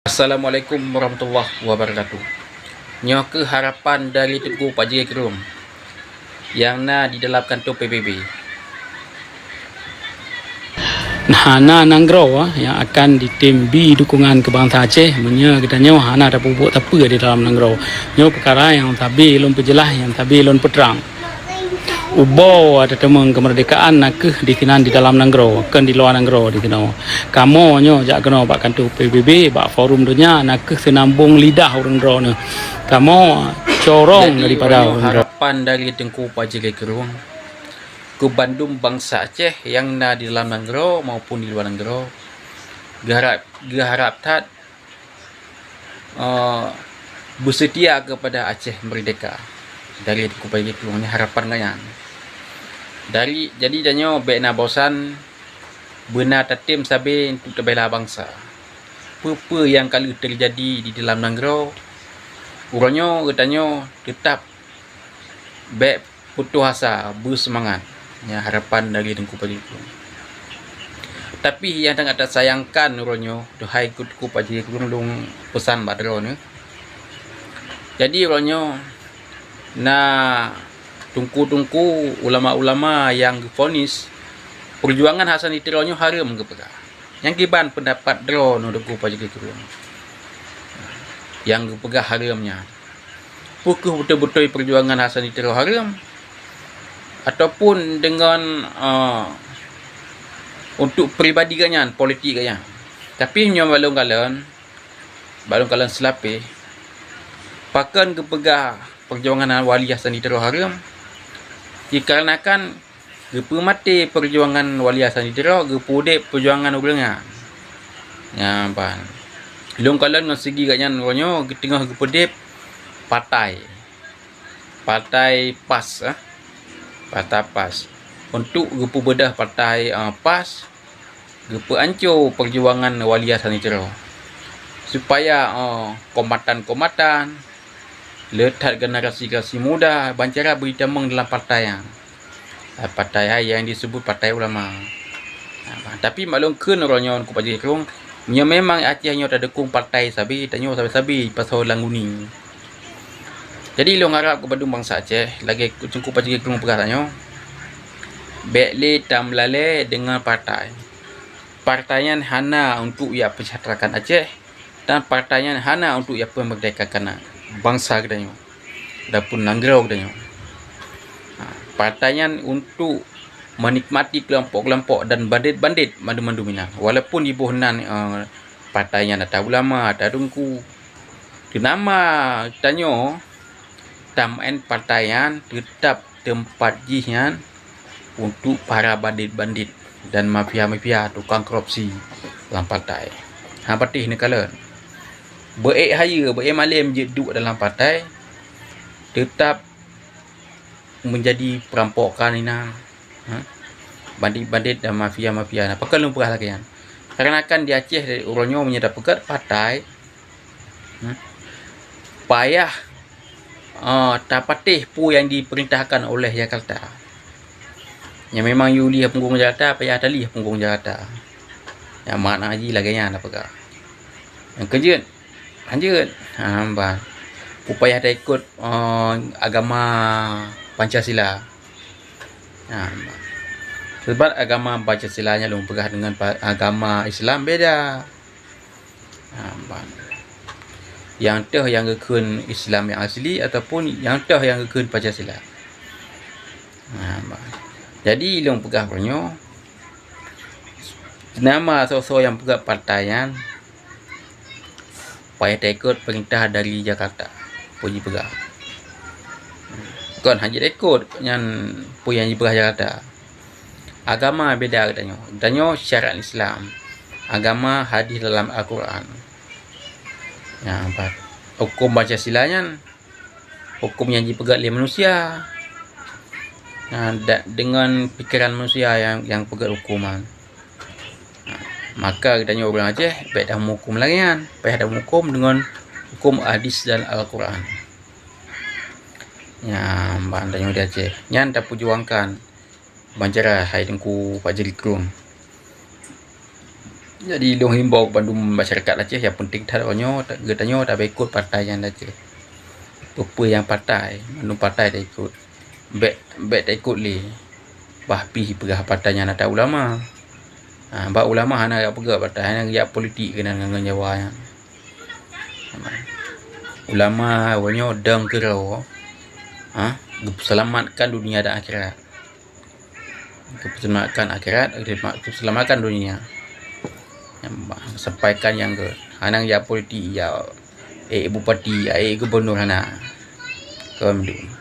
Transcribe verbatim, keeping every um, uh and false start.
Assalamualaikum warahmatullahi wabarakatuh. Nyoe keuh harapan dari Teungku Pajri Krueng nyang na di dalam kantor P B B. Hana nanggroe nyang akan ditem bi dukungan keu bansa Aceh meunyoe geutanyoe hana tapeubuet sapeue di dalam nanggroe. Nyoe peukara nyang sabe lôn peujeulaih, nyang sabe lôn peutrang. Uboe teumèe keumeurdekaan na keuh di sinan di dalam nanggroe, kon di luwa nanggroe di sinoe. Kamoe nyoe jak keunoe bak kantor P B B, bak forum donya na keuh seunambong lidah ureuëng droeneuh. Kamoe corong daripada ureuëng droe. Harapan dari Teungku Pajri Krueng keu bandum bansa Aceh nyang na di dalam nanggroe maupun di luwa nanggroe, geuharab, geuharab that eh, beuseutia keupada Aceh Meurdehka dari Teungku Pajri Krueng nyan harapan geuh nyan. Dari, jadi tanyoe bék na bosan beuna tatem sabe untuk tabela bansa. Peue-peue nyang ka lheueh teujadi di dalam nanggroe, uroe nyoe geutanyoe teutap bék putôh asa, beuseumangat. Nyan harapan dari Teungku Pajri Krueng. Tapi nyang sangat tasayangkan uroe nyoe, hai Teungku Pajri Krueng, lôn peusan bak droeneuh. Jadi uroe nyoe na teungku-teungku, ulama-ulama nyang geufonis peujuangan Hasan di Tiro nyoe hareuem geupeugah. Nyang kiban peundapat droeneuh Teungku Pajri Krueng nyang geupeugah hareuem nyan? Peu kheueh beutôi-beutôi peujuangan Hasan di Tiro hareuem, ataupun deungon, eh, untuk pribadi geuh nyan, politik geuh nyan? Tapi nyoe bak lôn kalon, bak lôn kalon seulapeh, pakon geupeugah peujuangan Wali Hasan di Tiro hareuem? Dikarenakan geupeumaté peujuangan Wali Hasan di Tiro, geupeuudép peujuangan ureuëng nyan. Nyan ban. Lôn kalon ngon sigi geuh nyan uroe nyoe geuteungoh geupeudép partai. Partai PAS, eh. Partai PAS. Untuk geupeubeudoh partai, eh, PAS, geupeuanco peujuangan Wali Hasan di Tiro. Supaya, eh, kombatan-kombatan, le that generasi-generasi muda bancara beujitamong dalam partai nyan. Partai hai nyang disebut partai ulama. Tapi maklum kheun uroe nyoe Teungku Pajri Krueng, nyoe memang Aceh nyoe tadukong partai sabe, tanyoe sabe-sabe jipasoe lam guni. Jadi lôn harab keu bandum bansa Aceh, lagée Teungku Pajri Krueng peugah tanyoe, bék le tameulalée deungon partai. Partai nyan hana untuk jak peusejahterakan Aceh, dan partai nyan hana untuk jak peumeurdekakan bansa geutanyoe, ataupun nanggroe geutanyoe. Ha, partai nyan untuk menikmati kelompok-kelompok dan bandit-bandit mandum-mandum inan. Walaupun jiboh nan, eh, partai nyan ata ulama, ata teungku, teunama tanyoe tameu'en partai nyan teutap teumpat jih nyan untuk para bandit-bandit dan mafia-mafia tukang korupsi lam partai. Ha, patéh neukalon. Beu-ék hayeue, beu-ék malém jeuet duek dalam partai, teutap meunjadi perampokan inan. Ha? Bandit-bandit dan mafia-mafia. Nah, pakon lôn peugah lagée nyan? Karena kan di Aceh uroe nyoe meunyoe tapeugét partai, hmm, payah, eh, tapatéh peue nyang dipeurintahkan oleh Jakarta. Nyang memang yue ulih punggong Jakarta, payah talih punggong Jakarta. Nyang makna jih lagée nyan tapeugah. Nyang keujeuet, lanjut. Ha, bah. Peue payah taikot, eh, agama Pancasila. Ha, bah. Sebab agama Pancasila nyan lôn peugah deungon pa-, agama Islam beda. Ha, ban. Nyang toh nyang geukheun Islam nyang asli ataupun nyang toh nyang geukheun Pancasila. Ha, ban. Jadi lôn peugah uroe nyoe, nama soe-soe nyang peugah partai nyan payah taikot peurintah dari Jakarta. Peue jipeugah? Kon hana jeuet taikot nyan peue nyang jipeugah Jakarta. Agama beda geutanyoe. Geutanyoe syariat Islam. Agama hadis dalam Al-Quran. Nah, ba-, huköm Pancasila nyan, huköm nyang jipeugét lé manusia. Nah, da-, deungon pikeran manusia nyang, nyang peugét huköm nyan. Nah, maka geutanyoe ureuëng Aceh bék tamuphom lagée nyan, payah tamuphom deungon huköm hadis dan Al-Quran. Nyan, ban tanyoe di Aceh. Nyan tapeujuangkan. Bancara hai Teungku Pajri Krueng. Jadi lôn himbau bandum masyarakat Aceh, nyang penting that uroe nyoe geutanyoe tabe ikot partai nyang Aceh. Peue-peue nyang partai, mandum partai taikot. Bèk, bèk taikot lé. Bah pih peugah partai nyang na that ulama. Ha, bak ulama hana jak peugah partai, hana jak politik keunan ngon Jawa nyan. Ulama uroe nyoe dong keudroe, ha, geuseulamatkan dunia dan akhirat. Geuseulamatkan akhirat, geuseulamatkan dunia. Sampaikan nyang gèt. Hana jak politik, jak ék bupati, jak ék gubunur, hana. Kon mandum.